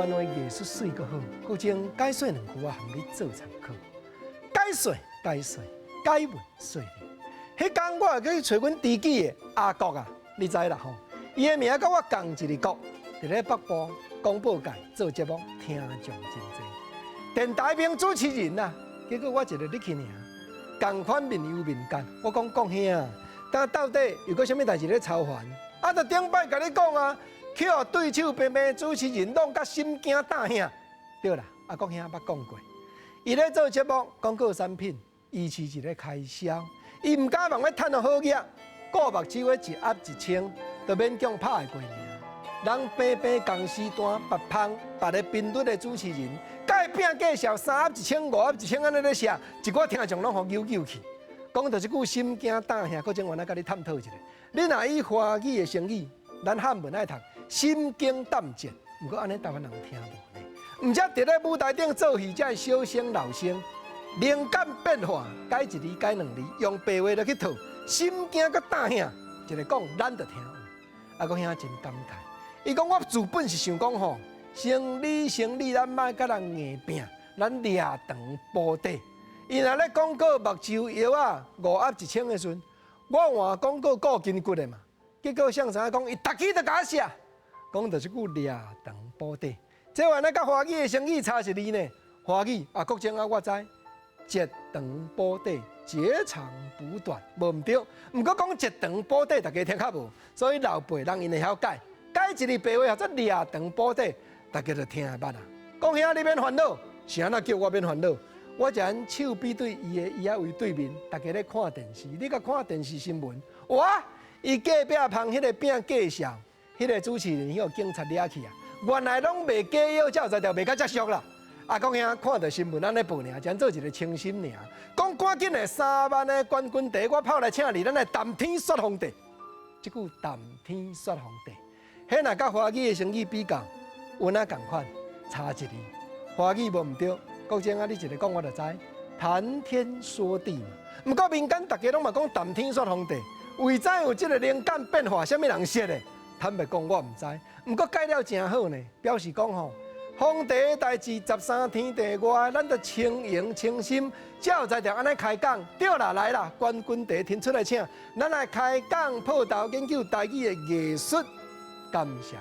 灣話藝術媠閣好，國政解說兩句，我含你做參考。解說解說解問說你。彼工我會去揣阮知己的阿國啊，你知啦吼。伊的名佮我仝一个國，佇咧北部廣播界做節目，聽眾真濟。電台名主持人啊，結果我一个入去爾，仝款面憂面干。我講國兄，但到底有閣啥物代誌咧操煩？啊，就頂擺共你講啊，去予對手平平主持人弄甲心驚膽響。對啦，阿國兄捌講過，伊咧做節目廣告產品，伊是一个開銷，伊毋敢望欲趁予好額，顧目睭的一盒一千，就勉強拍會過爾。人平平仝時段，別芳別个頻率的主持人，共伊拼介紹三盒一千、五盒一千按呢咧寫，一寡聽眾攏予揪揪去。講著這句心驚膽響，閣種原來共你探討一下。你若以華語的成語，咱漢文愛讀心驚膽戰，毋過按呢台灣人聽無呢。毋才佇咧舞台頂做戲，才會小生老生，靈感變化，改一字改兩字，用白話來去套，心驚閣膽響，一个講咱就聽有。阿國兄真感慨，伊講我自本是想講吼，生理生理，咱莫共人硬拚，咱掠長補短。伊若咧廣告目睭藥仔五盒一千的時陣，我換廣告顧筋骨的嘛，結果誰知影講伊逐支都共我寫，講著這句掠長補短。這原來佮華語的成語差一字呢。華語啊，國政啊，我知，截長補短，截長補短，無毋對。毋過講截長補短，大家聽較無，所以老輩人𪜶會曉改，改一字白話叫做掠長補短，大家就聽會捌啊。講兄你免煩惱，是按怎叫我免煩惱？我一按手比對伊的伊仔位對面，大家咧看電視，你共看電視新聞，哇！伊隔壁棚彼个餅介紹，彼个主持人予警察掠去啊！原來攏賣假藥，才有才調賣甲遮俗啦！阿國兄看著新聞按呢報爾，只做一个清心爾。講趕緊的3萬的冠軍茶，我跑來請你，咱來談天說皇帝。這句談天說皇帝，彼若佮華語的成語比較，有哪仝款？差一字，華語無毋對。國政啊，你一个講我就知，談天說地嘛。毋過民間大家攏嘛講談天說皇帝，為怎有這个靈感變化？啥物人說的？坦白講，我毋知。毋過改了誠好呢，表示講吼，皇帝的代誌十三天地外，咱著輕盈清心，才有才調按呢開講。對啦，來啦，冠軍茶提出來請，咱來開講破頭研究台語的藝術，感謝。